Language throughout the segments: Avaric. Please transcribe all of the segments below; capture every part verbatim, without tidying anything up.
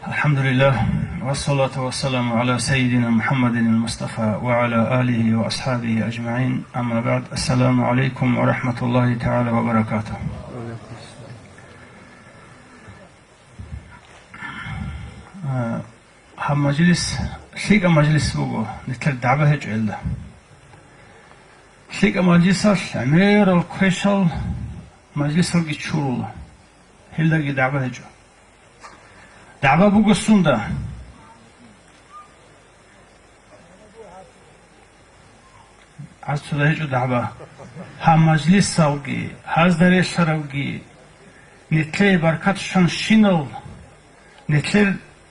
الحمد لله، والصلاة والسلام على سيدنا محمد المصطفى وعلى آله وأصحابه أجمعين. أما بعد، السلام عليكم ورحمة الله تعالى وبركاته. Э, гьаб мажлис лъикӀаб мажлис буго, нилъер дагӀба гьечӀо гьелда. ЛъикӀаб мажлисалъ гӀемерал квешал мажлисалги чурула, гьелдаги дагӀба гьечӀо. ДагӀба буго сунда? Гьаб цо гьечӀо дагӀба. Гьаб мажлисалги, гьазда релълъаралги, нилъее баркат щванщинал, нилъер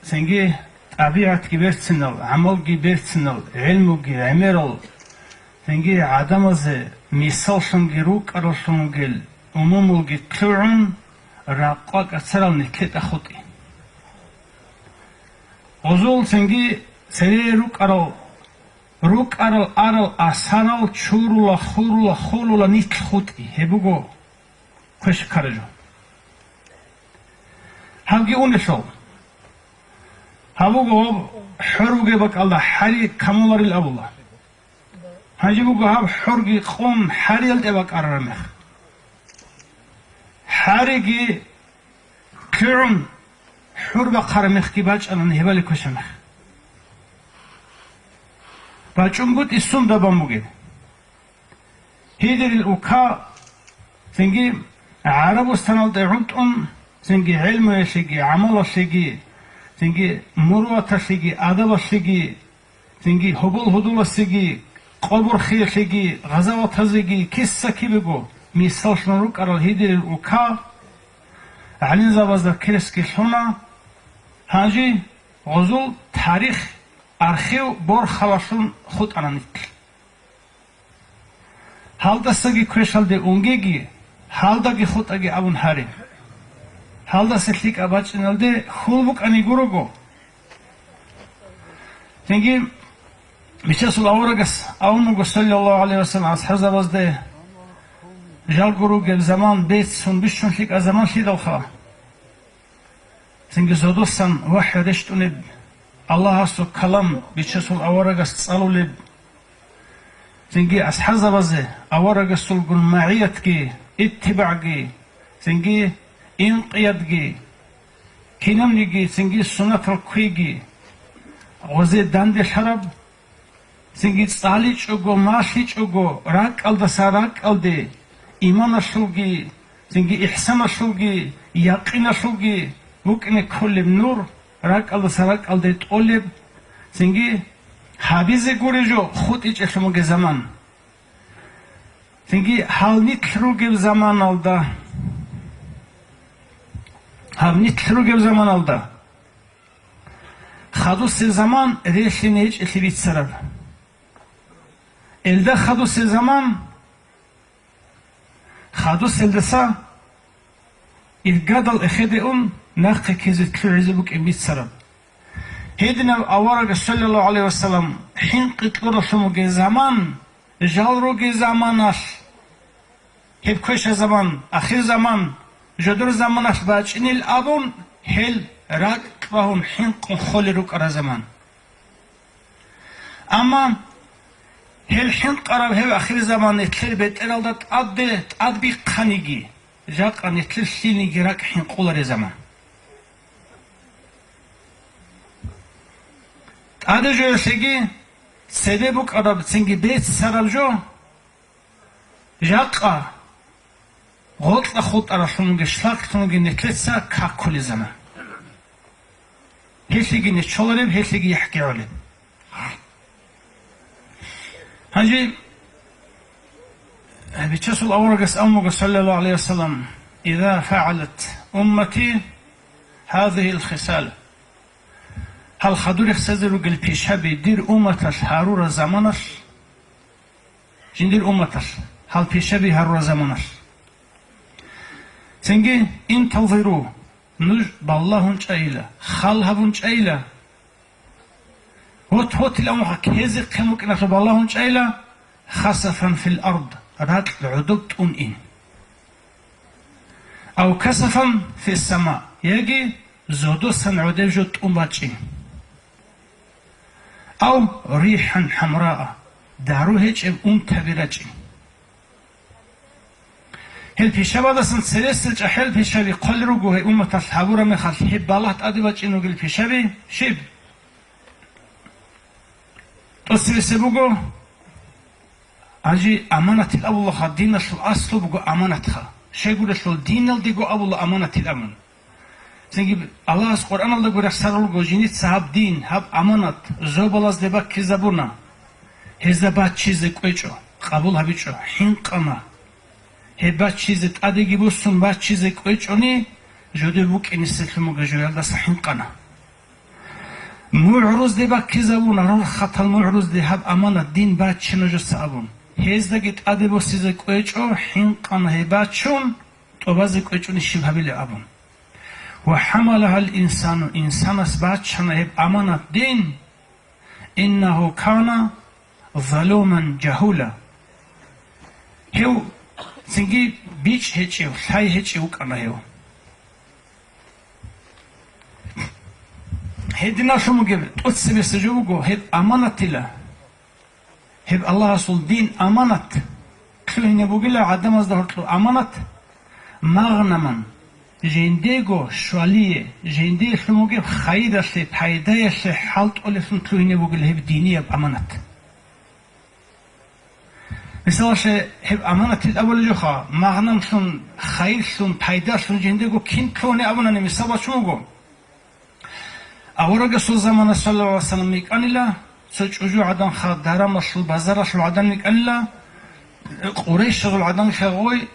цинги тӀабигӀатги берцинал, гӀамалги берцинал, гӀелмуги гӀемерал, цинги гӀадамазе мисаллъунги рукӀараллъун ругел умумулги лъугӀун, ракъа кӀацарал нилъетӀа хутӀи. Гъузул цинги цере рукӀарал, рукӀарал арал асарал чурула, хурула, хулула нилъ хутӀи. Гьеб буго квеш ккараб жо. Гьабги унелъул. Гьаб буго гьаб хӀор бугеб бакӀалда хӀари камуларил абула. Гьанже буго гьаб хӀорги къун хӀариялде бакӀарараб мех. ХӀариги лъугӀун, хӀур бахъараб мехги бачӀана гьебали квешаб мех. БачӀунгутӀи сунда бан бугеб. Гьидирил ука, цинги ГӀарабустаналде гӀунтӀун, цинги гӀелмуялъеги, гӀамалалъеги, цинги муруваталъеги, адабалъеги, цинги гьобол-гьудуласеги, къо-борхиялъеги, гъазаватазеги киса-кибего мисаллъун рукӀарал гьидирил ука гӀалимзабазда киресги лъуна. Гьанже гъузул тарих, архив борхалалъун хутӀана нилъ. Гьалдасаги квешалде унгеги, гьалдаги хутӀаги абун гьаре. Гьалдаса лъикӀаб бачӀиналде хьул букӀани гурого. Цинги Бичасул аварагас абун буго, саллаллагьу гӀалайгьи вассалам, асхӀабзабазде, жалго ругеб заман беццун бищун лъикӀаб заман лъидалха. Цинги зодосан вахӀю рещтӀунеб, Аллагьасул калам бичасул аварагас цӀалулеб, цинги асхӀабзабазе аварагасулгун магӀиятги, иттибагӀги, цинги инкъиядги, кинабниги цинги суннатал кквейги гъозе данделъараб, цинги цӀаличӀого, малъичӀого, ракӀалдаса ракӀалде иманалъулги, цинги ихсаналъулги, якъиналъулги букӀине кколеб нур, ракӀалдаса ракӀалде тӀолеб, цинги гьабизе гуре жо хутӀичӀелъун бугеб заман. Цинги гьал нилъ ругеб заманалда, гьаб нилъ ругеб заманалда, хадусеб заман релълъине гьечӀелъи бицараб. Элда хадусеб заман, хадуселдаса иргадал эхеде ун, нахъе ккезе лъугӀизе букӀин бицараб. Гьединав авараг, саллаллагьу гӀалайгьи вассалам, хӀинкъи кьуралъун вугеб заман, жал ругеб заманалъ, гьеб квешаб заман, ахирзаман, жодор заманалъ бачӀинил абун, гьел ракӀ багьун хӀинкъун холел рукӀараб заман. Амма гьел хӀинкъараб гьеб ахирзаман нилъер бетӀералда тӀаде тӀадбихъаниги, жакъа нилъер лъилниги ракӀ хӀинкъулареб заман. ТӀаде жоялъеги цебе букӀараб, цинги беццараб жо, жакъа гъоркьа хутӀаралъунги шлакълъунги нилъеца какулезана. Гьелъиги нечолареб, гьелъиги яхӀги гӀолеб. Гьанже Бичасул аварагас абун буго, саллаллагьу гӀалайгьи вассалам: «Иза фагӀалат уммати гьазигьил хисал». Гьал хадур рехсезе ругел пишаби дир умматалъ гьарураб заманалъ, жиндир умматалъ гьал пишаби гьарураб заманалъ. Цинги, интазиру, нуж балагьун чӀайила, хал гьабун чӀайила. Гьот-гьотил амухъа ккезе-ккезе букӀиналъул балагьун чӀайила, хасафан фил ард, ракь гӀодоб тӀун ин. Ав касафан фис сама, яги зодосан гӀодеб жо тӀун бачӀин. Ав рихӀан хӀамраа, дару гьечӀеб унтаби рачӀин. Гьел пишабадасан цересел чӀахӀел пишаби хъвел руго, гьей умматалъ гьабураб мехалъ гьеб балагь тӀаде бачӀин ругел пишаби щиб? ТӀоцебесеб буго, гьанже аманатил абулаха, диналъул аслу буго аманатха. Щайгурелъул диналдего абула аманатил абун. Цинги Аллагьас Къуръаналдаго рехсарулго, жиница гьаб дин, гьаб аманат зобалазде баккизабуна. Гьезда баччизе кӀвечӀо, къабул гьабичӀо, хӀинкъана. Гьеб баччизе тӀадеги буссун баччизе кӀвечӀони, жодое букӀине серлъун бугеб жоялдаса хӀинкъана. МугӀрузде баккизабуна, рорхатал мугӀрузде гьаб аманат дин баччана жоса абун. Гьездаги тӀаде босизе кӀвечӀо, хӀинкъана гьеб баччун, тӀубазе кӀвечӀони щиб гьабилеб абун. Ва хӀамалагьал инсану, инсанас баччана гьеб аманат дин, иннагьу кана залуман жагьула. Гьев цинги бичӀ гьечӀев, лъай гьечӀев вукӀана гьев. Гьединалъун бугеб тӀоцебесеб жо буго гьеб аманатила. Гьеб Аллагьасул дин аманат, лъугьине бугила гӀадамазда гьоркьоб аманат, магънаман, жиндего щвалие, жиндиелъун бугеб хайиралъе, пайдаялъе хӀалтӀулевлъун лъугьине бугила гьеб динияб аманат. Мисалалъе, гьеб аманатил абулеб жоха, магънамлъун, хайирлъун, пайдалъун жиндего кин лъугьине абунани мисал бачун буго. Аварагасул замана, саллаллагьу гӀалайгьи вассалам, йикӀанила, цо чӀужугӀаданха, дарамалъул, базаралъул гӀадан йикӀанила, Къурайшазул гӀаданха гъой,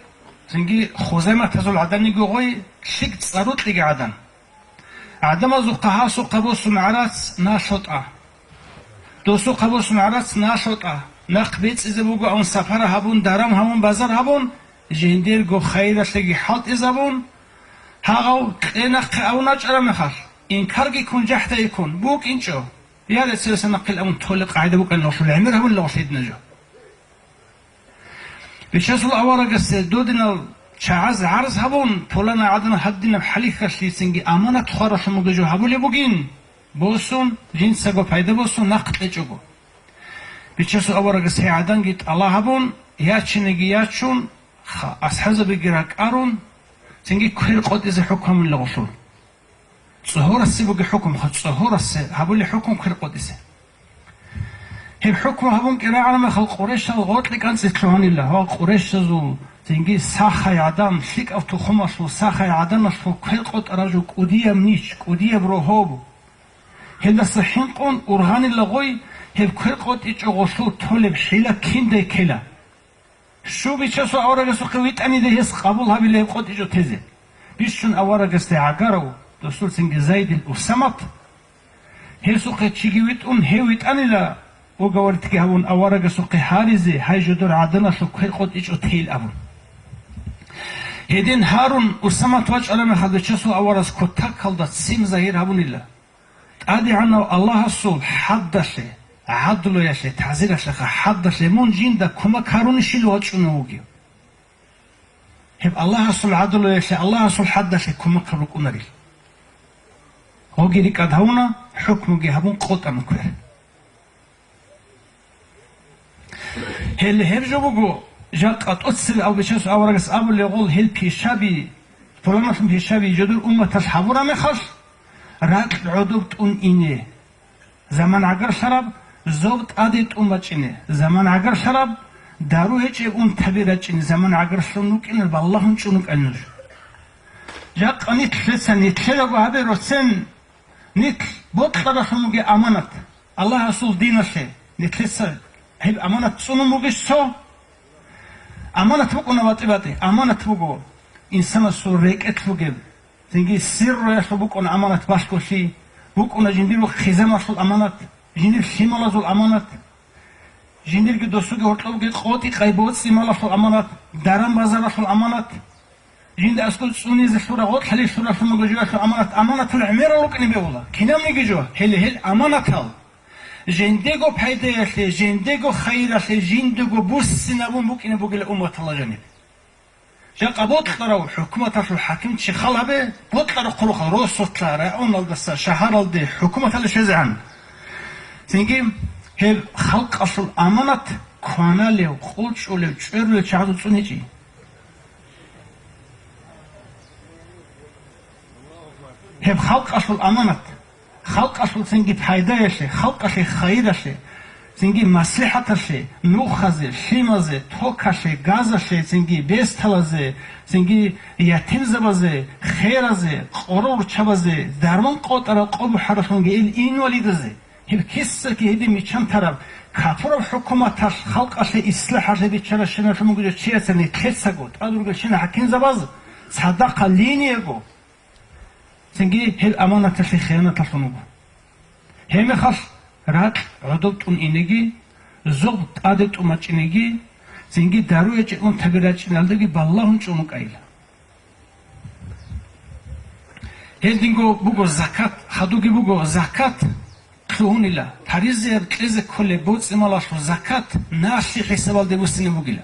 цинги Хузайматазул гӀадан йиго гъой, лъикӀ цӀарукьиги гӀадан. ГӀадамазухъа гьасухъа босун гӀарац налъотӀа. Досухъа босун гӀарац налъотӀа. Нахъ бецӀизе буго абун сапара гьабун, дарам гьабун, базар гьабун, жиндирго хайиралъеги хӀалтӀизабун, гьагъав кье нахъе абун вачӀараб мехалъ, инкарги ккун, жахӀдайги ккун, букӀинчӀо. Я, рецераса нахъил абун толеб къагӀида букӀанилалъул гӀемер гьабунилавулъ гьедина жо. Бичасул аварагасде додинал чагӀаз гӀарз гьабун, пулана гӀадан гьадинаб хӀалихьалъицинги аманат хваралъун буго жо гьабулеб бугин, босун, жинцаго пайда босун, нахъ кьечӀого. Бичасул аварагас гьей гӀаданги тӀала гьабун, ячиниги ячун, ха-, асхӀабзабиги ракӀарун, цинги квер къотӀизе хӀукму гьабунила гъолъул. ЦӀогьорасе бугеб хӀукму, ха, цӀогьорасе гьабулеб хӀукму квер къотӀизе. Гьеб хӀукму гьабун кӀерагӀараб мехалъ, Къурайшал гъоркье кӀанцӀе лъугьанила ва Къурайшазул цинги сахай гӀадан, лъикӀав тухумалъул сахай гӀаданалъул квер къотӀараб жо кӀудияб нич, кӀудияб рогьоб. Гьелдаса хӀинкъун ургъанила гъой, гьеб квер къотӀичӀо гъолъул толеб хӀила киндай ккела. Щу бичасул аварагасухъе витӀанида гьес къабул гьабила гьеб къотӀичӀо тезе. Бищун аварагасде гӀагарав досулцинги Зайдил Усамат, гьесухъе чиги витӀун, гьев витӀанила уговоритги гьабун аварагасухъе гьаризе, гьай жодор гӀаданалъул квер къотӀичӀо тейил абун. Гьедин гьарун Усамат вачӀараб мехалда бичасул аварагас кутакалда ццин загьир гьабунила. ТӀадегӀанав Аллагьасул хӀаддалъе, гӀадлуялъе, тазиралъеха хӀаддалъе мун жинда кумак гьарунищила вачӀунев вугев? Гьеб Аллагьасул гӀадлуялъе, Аллагьасул хӀаддалъе кумак рукӀунарил. Гъоги рикӀкӀад гьавуна, хӀукмуги гьабун къотӀана квер. Гьеле гьеб жо буго, жакъа тӀоцебе албичасул аварагас абулеб гъол гьел пишаби, пуланалъун пишаби жодор умматалъ гьабураб мехалъ, ракь гӀодоб тӀун ине, заман гӀагарлъараб, зоб тӀаде тӀун бачӀине, заман гӀагарлъараб, дару гьечӀеб унтаби рачӀине, заман гӀагарлъун рукӀине, балагьун чӀун рукӀана нуж. Жакъа нилъеца нилъедаго гьабе роцен, нилъ бокьаралъун бугеб аманат, Аллагьасул диналъе нилъеца гьеб аманат цӀунун бугищ цо? Аманат букӀуна батӀи-батӀи, аманат буго инсанасул рекӀелъ бугеб, цинги сирруялъул букӀуна аманат балъголъи, букӀуна жиндирго хъизаналъул аманат, жиндир лъималазул аманат. Жиндирги досулги гьоркьобги къотӀи-къай боцӀи-малалъул аманат, даран-базаралъул аманат, жинда аскӀов цӀунизе лъура, гъоркьалъе лъуралъун буго жоялъул аманат, аманатал гӀемерал рукӀине бегьула. Кинабниги жо, гьеле гьел аманатал жиндего пайдаялъе, жиндего хайиралъе, жиндего буссинабун букӀине бугила умматалда жаниб. Жакъа бокьарав хӀукуматалъул хӀакимчи халабе, бокьараб хъулухъал росулъа, районалдаса шагьаралде хӀукуматалде щвезегӀан. Цинги гьеб халкъалъул аманат кваналев, къулчӀулев, чӀверулев чагӀазул цӀун гьечӀищ. Гьеб халкъалъул аманат, халкъалъул цинги пайдаялъе, халкъалъе хайиралъе, цинги маслихӀаталъе, нухазе, лъимазе, токалъе, газалъе, цинги бесталазе, цинги ятимзабазе, херазе, къорорчабазе, дарман къотӀарал къо бухӀаралъунги ил инвалидазе. Гьеб кисаги гьедин миччан тараб, капураб хӀукуматалъ халкъалъе ислахӀалъе биччаращиналъун бугев чиясда нилъецаго тӀад ругелщина хӀакимзабаз цадахъ линияго, цинги гьеб аманаталъе хиянаталъун вуго. Гьеб мехалъ ракь гӀодов тӀун инеги, зоб тӀаде тӀумачӀинеги, цинги дару гьечӀеб унтаби рачӀиналдаги балагьун чӀун вукӀайила. Гьединго буго закат, хадуги буго закат лъугьунила, паризаяб кьезе кколеб боцӀи-малалъул закат налъи хӀисабалде буссине бугила.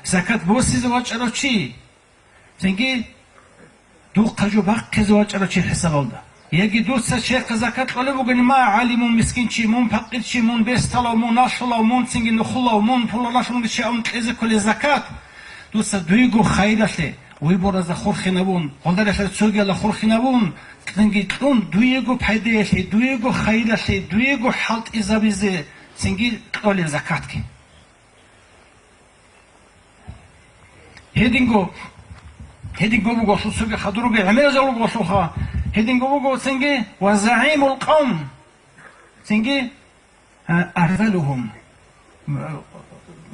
Закат босизе вачӀарав чи, цинги духъа жо бахъизе вачӀарав чи хӀисабалда. Яги дуца чехъе закат кьолеб бугони, ма, гӀалимун, мискинчи, мун пакъирчи, мун бесталав, мун налъулав, мун цинги нухулав, мун пуланалъунги чи абун кьезе кколеб закат, дуца дуего хайиралъе, выборазда хурхинабун, гъолдаралъе цогиялда хурхинабун, цинги кьун дуего пайдаялъе, дуего хайиралъе, дуего хӀалтӀизабизе цинги кьолеб закатги. Гьединго, гьединго буго цоги хадур ругел гӀемерзаб буго лъуха, гьединго буго цинги ва загӀимул къавм, цинги, а, арзалугьум,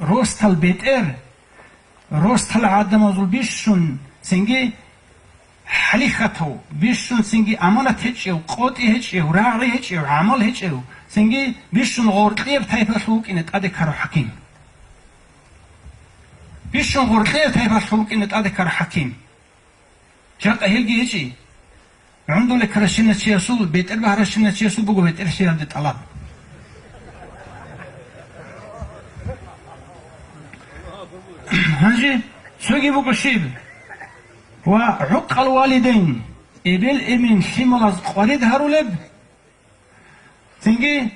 росдал бетӀер, росдал гӀадамазул бищун, цинги хӀалихьатав, бищун цинги аманат гьечӀев, къотӀи гьечӀев, рагӀи гьечӀев, гӀамал гьечӀев, цинги бищун гъоркьияб тайпалъув вукӀине тӀаде ккарав хӀаким. Бищун гъоркьияб тайпалъув вукӀине тӀаде ккарав хӀаким. Жакъа гьелги гьечӀищ. ГӀундуле ккаращинав чиясул, бетӀер багьаращинав чиясул буго бетӀерлъиялде тӀалаб. Гьанже цоги буго щиб? Ва гӀукъал валидайн, эбел-эмен лъималаз къварид гьарулеб, цинги,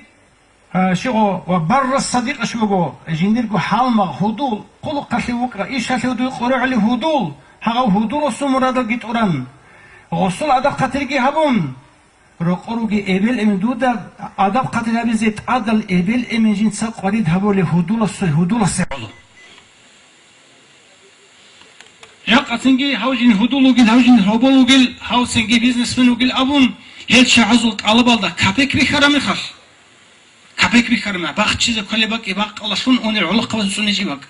а, щиб гъо, ва барра садикъа щиб буго, жиндирго гьалмагъ, гьудул, хъулухъалъе вукӀа, ишалъе дуе къорогӀали гьудул, гьагъав гьудуласул мурадалги тӀуран, гъосул адаб-хъатирги гьабун, рокъор ругел эбел-эмен дуда адаб-хъатир гьабизе тӀадал эбел-эмен жинца къварид гьабулеб гьудуласул, гьудуласе гӀоло. Жакъа цинги гьав жин гьудул вугил, гьав жин гьобол вугил, гьав цинги бизнесмен вугил абун, гьел чагӀазул тӀалабалда капек бихьараб мехалъ, капек бихьараб мехалъ, бахчизе кколеб бакӀи бакъалалъун унел гӀолохъабаз цӀуничӀи бакӀ.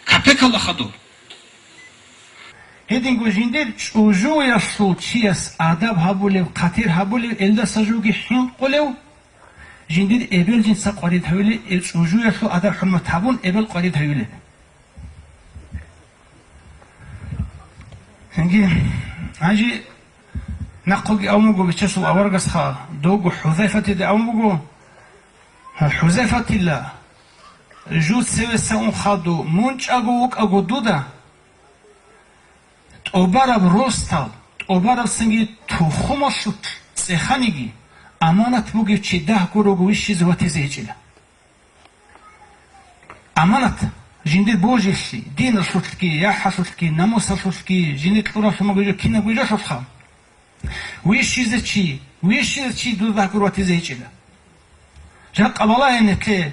Капекалда хадур. Гьединго жиндир чӀужуялъул чияс адаб гьабулев, хъатир гьабулев, элдаса жуги хӀинкъулев, жиндир эбел жинца къварид гьавиле, э, чӀужуялъул адаб-хӀурмат гьабун, эбел къварид гьавиле. Гьанги, гьанже нахъоги абун буго Бичасул аварагасха, довго ХӀузайфатида абун буго, ХӀузайфатила, жуз цевеса ун хадув, мун чӀаго вукӀаго дуда, тӀубараб росдал, тӀубараб цинги тухумалъулъ цӀеханиги, аманат бугев чи дагь гурого вищизе ватизе гьечӀила. Аманат, жиндир божилъи, диналъулъги, яхӀалъулъги, намусалъулъги, жиндир кьуралъумаго жо кинабго жоялъулъха. Вищизе чи, вищизе чи дуда гурбатизе гьечӀила. Жакъа балагье нилъее,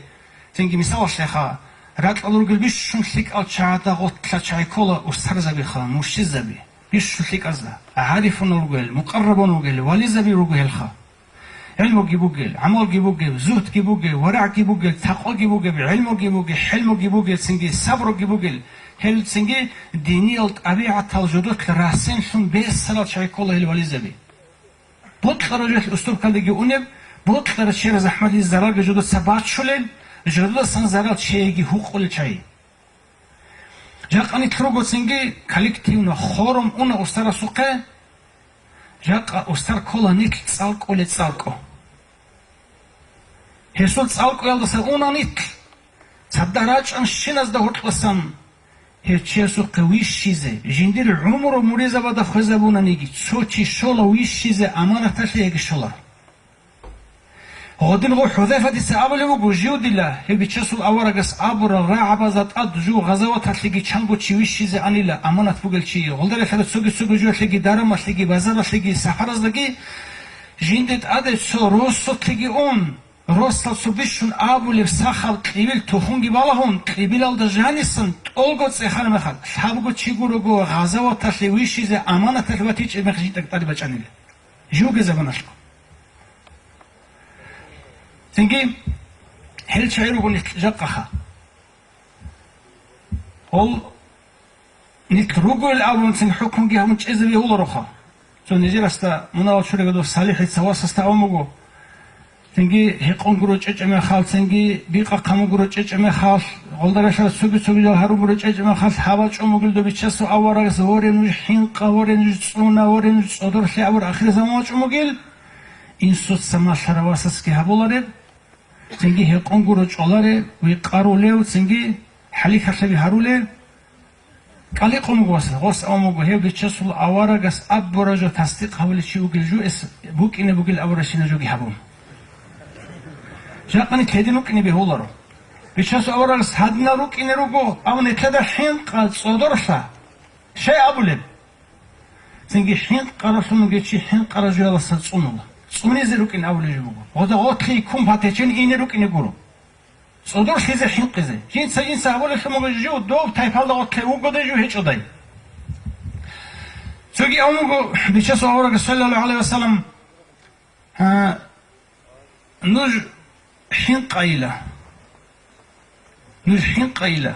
цинги мисалалъеха, ракьалда ругел бищун лъикӀал чагӀазда гъорлъа чагӀи ккола устарзабиха, муршидзаби, бищун лъикӀазда, гӀарифун вугел, мукъаррабун вугел, вализаби руго гьелха. ГӀилмуги бугел, гӀамалги бугеб, зугьдги бугеб, варагӀги бугел, такъваги бугеб, гӀилмуги бугеб, хӀилмуги бугел, цинги сабруги бугел, гьел цинги диниял тӀабигӀатал жодолъ расенлъун бесарал чагӀи ккола гьел вализаби. Бокьарав жоялъ устуркалдеги унеб, бокьарав чияр захӀмалъи заралги жодоца бачулел, жододасан зарал чейги гьукъулел чагӀи. Жакъа нилъ руго цинги коллективно, хором уна устарасухъе, жакъа устар ккола нилъ цӀалкӀоле цӀалкӀо. Гьесул цӀалкӀоялдаса уна нилъ, цадахъ рачӀанщиназда гьоркьосан Гьев чиясухъе вищизе, жиндир гӀумру муризабада хвезабунаниги, цо чи щола вищизе аманаталъе, гьеги щоларо. Гъодин гъо ХӀузайфатица абулеб буго, жив дила, гьев Бичасул аварагас абурал рагӀабазда тӀад жив гъазаваталъеги чанго чи вищизе анила, аманат бугел чи, гъолдаралъара цоги-цоги жуялъеги, дарамалъеги, базаралъеги, сапараздаги, жинде тӀаде цо росулъеги ун, росдал цо бищун абулеб сахаб кьибил тухумги балагьун, кьибилалда жанисан тӀолго цӀехана мехалъ, лъабго чи гурого гъазаваталъе вищизе аманаталъ ватичӀеб мех жинда тӀаде бачӀанила. Живги заманалъго. Цинги гьел чагӀи руго нилъ жакъаха. Гьел нилъ ругоил абун цин хӀукмуги гьабун чӀезабе гьулароха. Цо нижерасда мунагьал чурегадав СалихӀица васасда абун буго. Цинги гьекъон гуро чӀечӀеб мехалъ, цинги бикъа-хъаму гуро чӀечӀеб мехалъ, гъолдаралъара цоги-цоги жал гьарун гуро чӀечӀеб мехалъ, гьабал чӀун бугел дов Бичасул аварагас: «Воре, нуж хӀинкъа, воре, нуж цӀуна, воре, нуж цӀодорлъе», абур ахирзаман вачӀун бугел, инсуца малъарав васасги гьабулареб, цинги гьекъон гуро чӀолареб, вихъарулев, цинги хӀалихьалъаби гьарулеб. КӀаликъун вуго васас, гъос абун буго, гьев Бичасул аварагас абура жо тасдикъ гьабулев чи вугел жо, эс букӀине бугел абуращина жоги гьабун. Жакъани кедин рукӀине бегьуларо. Бичасул аварагас гьадинал рукӀине руго, абун нилъеда хӀинкъа цӀодорлъа. Щай абулеб? Цинги хӀинкъаралъун вугев чи хӀинкъара жоялдаса цӀунула. ЦӀунизе рукӀин абулеб жо буго. Гъода гъотлъи ккун патечен ине рукӀине гуро. ЦӀодорлъизе хӀинкъизе. Жинца-жинца гьабулелъун буго жив дов тайпалда гъотлъе вугодай, жив гьечӀодай. Цоги абун буго Бичасул аварагас, саллаллагьу гӀалайгьи ва саллам: «Гьа, нуж хӀинкъайила. Нуж хӀинкъайила.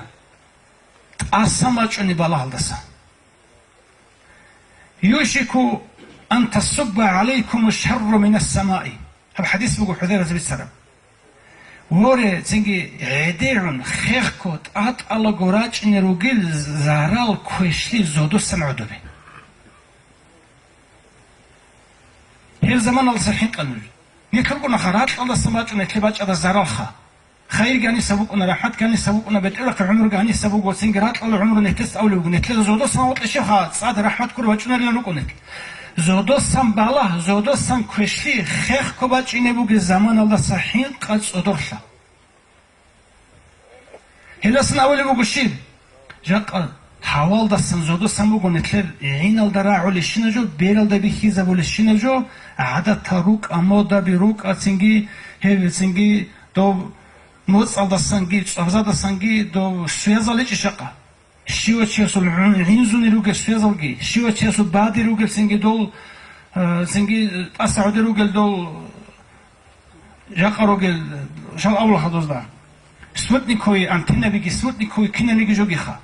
ТӀасан бачӀунеб балагьалдаса. Юшику ан тасубба гӀалайкуму шарру минас самаи». Гьаб хӀадис буго ХӀузайфаца бицараб. Воре, цинги гӀедегӀун, хехго, тӀатӀалаго рачӀине ругел зарал квешлъи зодосан гӀодобе. Гьеб заманалдаса хӀинкъа нуж. Нилъ рукӀунаха, ракьалдасан бачӀун нилъе бачӀараб заралха. Хайирги гьаниса букӀуна, рахӀматги гьаниса букӀуна, бетӀерахъе гӀумруги гьаниса буго, цинги ракьалда гӀумру нилъеца авлеб буго, нилъеда зодосан гъоркье щибха цӀад рахӀмат гуро бачӀунарилан рукӀун нилъ. Зодосан балагь, зодосан квешлъи хехго бачӀине бугеб заманалдаса хӀинкъа цӀодорлъа. Гьеласан авулеб буго щиб? Жакъа гьавалдасан зодасан буго нилъер гӀиналда рагӀулещина жо, бералда бихьизабулещина жо, гӀадатал рукӀа, модаби рукӀа, цинги гьев, цинги дов моцӀалдасанги, цӀвабзадасанги дов суязал гьечӀищ жакъа. Щивав чиясул гӀун-, гӀинзуни ругел суязалги, щивав чиясул баде ругел цинги дол, э, цинги тӀаса гӀодер ругел дол, жакъа ругел, жал авлахъа дозда. Спутниковый антеннабиги, спутниковый киналиги жогиха.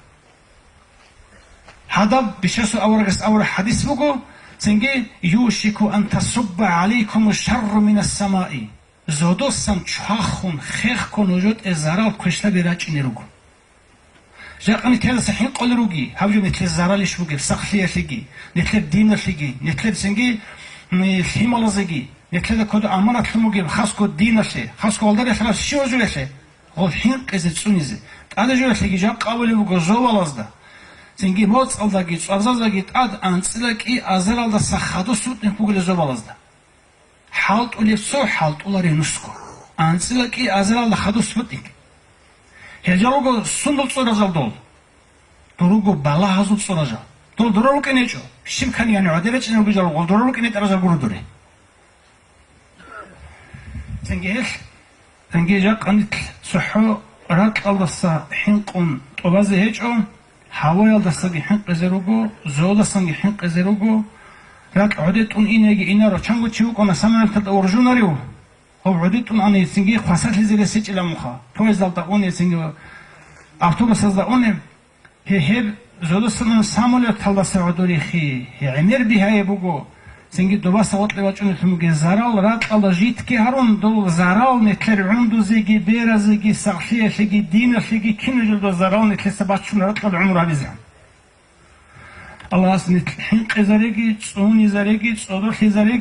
Гьадаб Бичасул аварагас авараг хӀадис буго, цинги: «Юшику ан тасубба гӀалайкуму шарру минас самаи». Зодосан чвахун, хехго нужетӀе зарал квешлъаби рачӀине руго. Жакъа нилъедаса хӀинкъулел руги, гьаб жо нилъер заралищ бугеб сахлъиялъеги, нилъер диналъеги, нилъер цинги, м, лъималазеги, нилъеда кодо аманатлъун бугеб хасго диналъе, хасго гьалдаралъараб щивав жуялъе, гъов хӀинкъизе, цӀунизе. ТӀаде жуялъеги жакъа абулеб буго зобалазда, цинги моцӀалдаги, цӀвабзаздаги тӀад анцӀила кӀи азаралдаса хадур сутӀнихъ бугелъул зобалазда. ХӀалтӀулев цо, хӀалтӀуларев нусго. АнцӀила кӀи азаралда хадур сутӀнихъ. Гьел жал руго сундул цӀуражал дол? Дол руго балагьазул цӀуражал. Дол дора рукӀине гьечӀо. Щиб ккани, яни гӀодер рачӀине ругел жал, гъол дора рукӀине тӀаражал гуро дуре. Цинги гьелъ, цинги жакъа нилъ цохӀо ракьалдаса хӀинкъун тӀубазе гьечӀо. Гьаваялдасаги хӀинкъизе руго, зодасанги хӀинкъизе руго. Ракь гӀодетӀун инеги инаро, чанго чи вукӀана самолёталда уржунарев? Гьав гӀодетӀун ани, цинги хвасарлъизе ресичӀила муха, поездалда уни, цинги автобусазда уни. Гье, гьеб зодасан самолёталдаса гӀодорихъи, гье, гӀемер бигьаяб буго. Цинги добаса гъоркье вачӀунелъун бугеб зарал ракьалда житги гьарун, дол зарал нилъер гӀундузеги, беразеги, сахлъиялъеги, диналъеги, кинаб жо дол зарал нилъеца бачун ракьалда гӀумру гьабизе. Аллагьас нилъ хӀинкъизареги, цӀунизареги, цӀодорлъизареги.